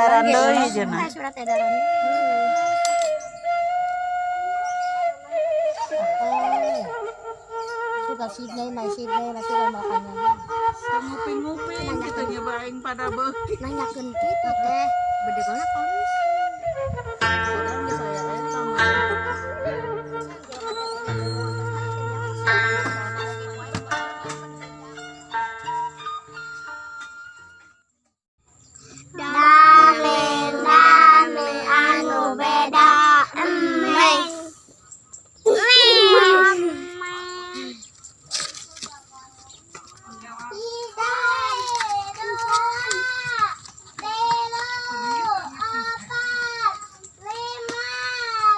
Edaran deui cenah. Surat edaran. Suka Sydney, my Sydney, masih makannya. Nguping-nguping kitu nya baeng pada beuki. Nanyakeun kitu teh, bedegona polis. Sedang geus aya eta mah. Dameng, dameng, anu beda, emeng. Tiga, dua, tilu, empat, lima,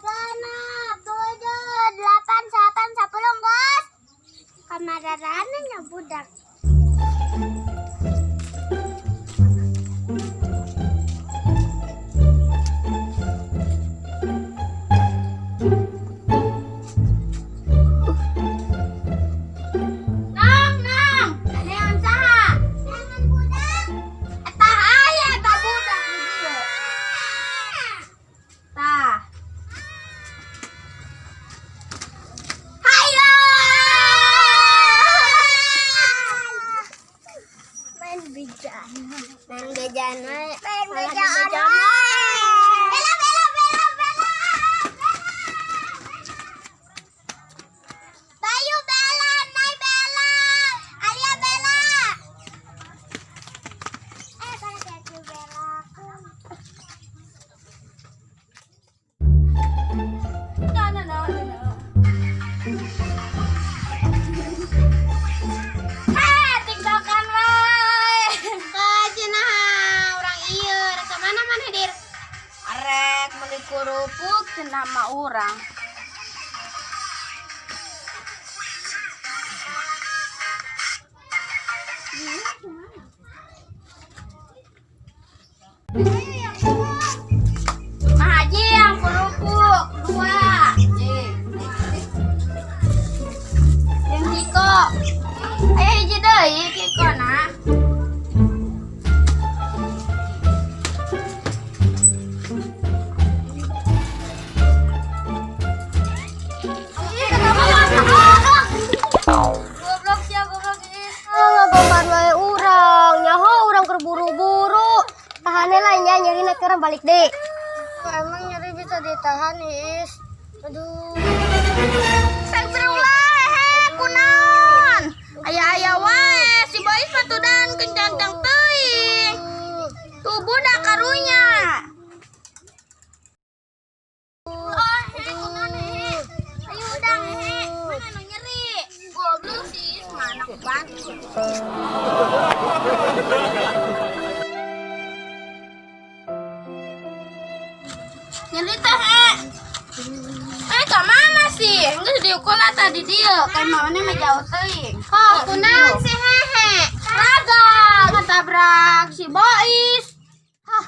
genap, tujuh, delapan, salapan, 10, bos. Kamarana budak. Nang, nang, neangan saha? Neangan budak. Eta aya eta budak di dieu. Tah. Hayo! Main bejaan. Main bejaan wae. Main bejaan wae. Bela, bela, bela, bela. Bayu Bella, Nay Bella, Alia Bella. Eh, pada Bella. No, no, no, no, no. Ah, tiktokan wae. Ka cenah urang ieu rek ka mana maneh, Dir? Arek meuli kerupuk cenah mah urang. Mah Haji yang kerupuk dua. Yang Kiko. Ayo hiji deui Kiko nah. Goblok sia, goblok ih. Ngagombar wae urang, nyaho urang keur buru-buru. Tahan lah nya nyerina keur balik deui. Emang nyeri bisa ditahan, Is? Aduh. Astagfirullah, hehe, kunaon? Aya-aya wae, si Bois patudan kencang teuing. Tuh budak karunya. Oh, hehe, kunaon hehe. Ayo udang hehe, mana nu nyeri? Goblok sih, mana ku bantu. Nyeri teh, he. Eh, ka mana sih? Enggak diukur lah tadi dia. Kayak mana mah jauh teuing. Oh, kunaon si hehe? Raga, ketabrak si Bois. Hah,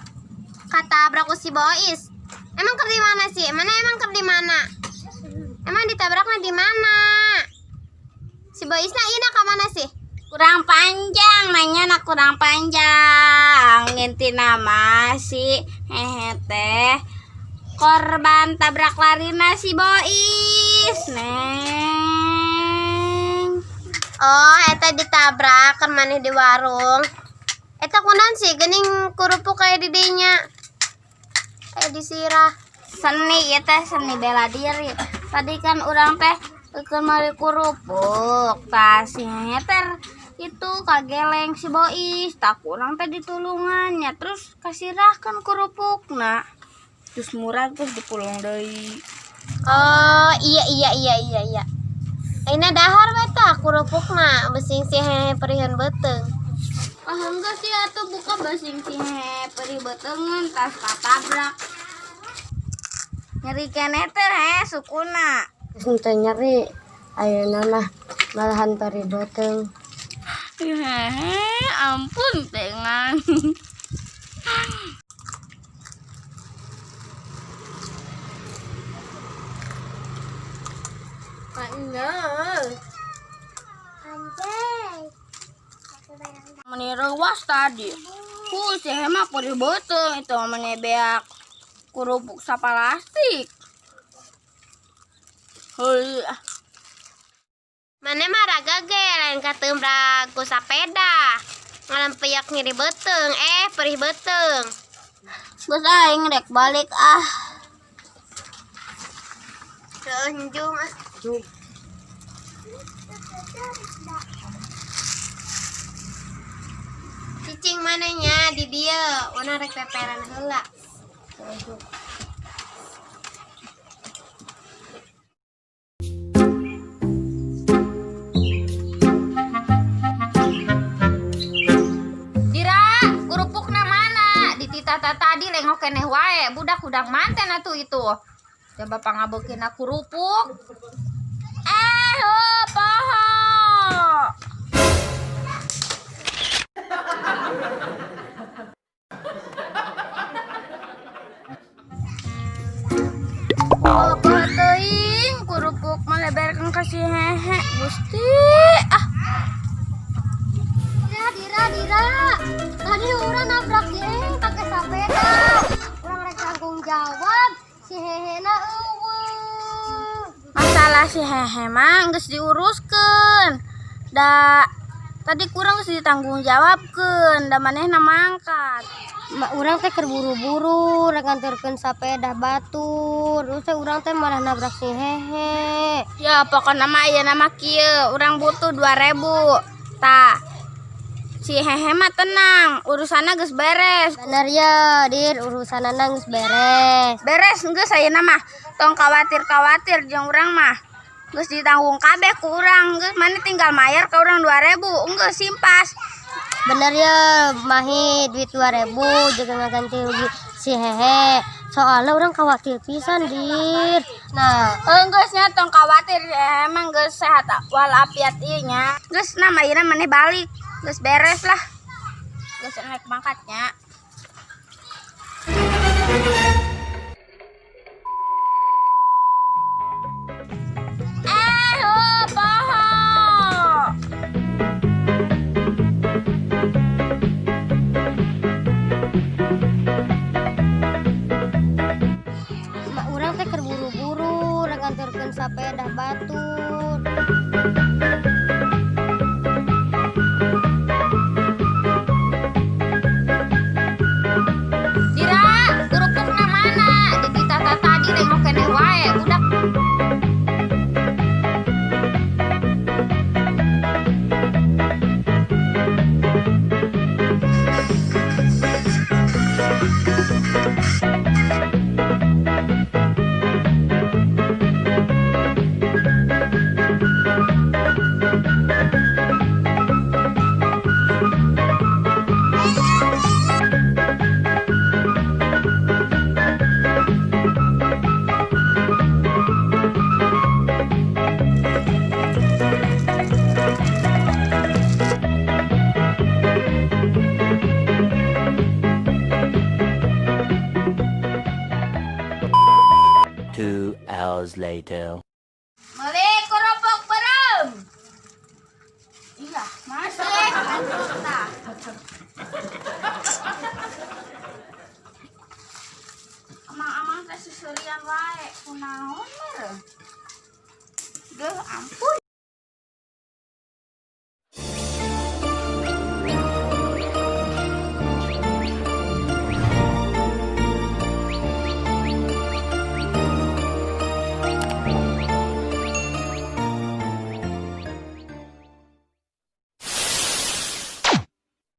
katabrak ku si Bois. Emang keur di mana sih? Mana emang keur di mana? Emang ditabraknya di mana? Si Boisna ina ka mana sih? Kurang panjang, nanya nak kurang panjang. Nginti nama si hehe teh korban tabrak larina si Bois, Neng. Oh, eta ditabrak kan maneh di warung. Eta kunaon sih geuning kerupuk kayak di dinya. Kayak disirah. Seni ya teh, seni bela diri. Tadi kan urang teh keur meuli kerupuk, tah si hehe teh itu kageleng si Bois, tak kurang teh ditulungannya, terus kasirahkan kerupukna. Terus murah terus dipulung deui. Oh, iya iya iya iya iya. Aina dahar we tah kerupukna besing si hehe perihan beuteung. Ah enggak sih atuh buka basing si hehe perih beuteungeun tas katabrak. Nyeri keneh teh he sukuna. Henteu nyeri ayeuna mah malahan perih beuteung. Hehe, ampun tengan. Anjay. Anjay. Meni reuas tadi. Si Hehe mah perih beuteung itu mah meni beak kerupuk sapalastik. Heuli ah. Maneh mah raga ge lain katembrak ku sapeda. Ngalempeyak nyeri beuteung, eh perih beuteung. Geus aing rek balik ah. Heuh, njung ah. Cicing maneh nya di dieu, urang rek peperan heula. Dira, kerupukna mana? Dititah tadi lengok keneh wae, budak hudang manten atuh itu. Coba pangabeukina kerupuk. Eh, heuh, poho. Oh, poho teuing kerupuk melebarkan ka si Hehe. Gusti, ah. Dira, Dira, Dira. Tadi urang nabrak si Hehe pakai sepeda. Urang rek tanggung jawab, si Hehe na euweuh. Masalah si Hehe mah geus diuruskeun. Da tadi kurang geus ditanggung jawabkeun, da manehna mangkat. Ma, urang teh keur buru-buru rek nganterkeun sepeda batur. Terus teh urang teh malah nabrak si Hehe. Ya pokokna mah ayeuna mah kieu, urang butuh 2000. Tah. Si Hehe mah tenang, urusanna geus beres. Bener ya, Dir, urusanana geus beres. Beres geus ayeuna mah. Tong khawatir-khawatir jeung urang mah. Geus ditanggung kabeh ku urang, geus maneh tinggal mayar ka urang 2000, geus simpas. Bener ya, Mahi, duit 2000 juga ngaganti rugi si Hehe. Soalnya urang khawatir pisan, Dir. Nah, Geus nya tong khawatir, emang geus sehat walafiat ieu nya. Geus nah ayeuna maneh balik, geus beres lah. Geus naik mangkatnya. Eh, heuh, poho. Ma, urang teh keur buru-buru rek nganterkeun sepeda batur. Dira, kerupukna mana? Dititah tadi lengok keneh wae, budak. 2 hours later. Meuli kerupuk beureum. Iya, masuk. Masuk tah. Amang-amang teh seserian wae, kunaon meureun? Duh, ampun.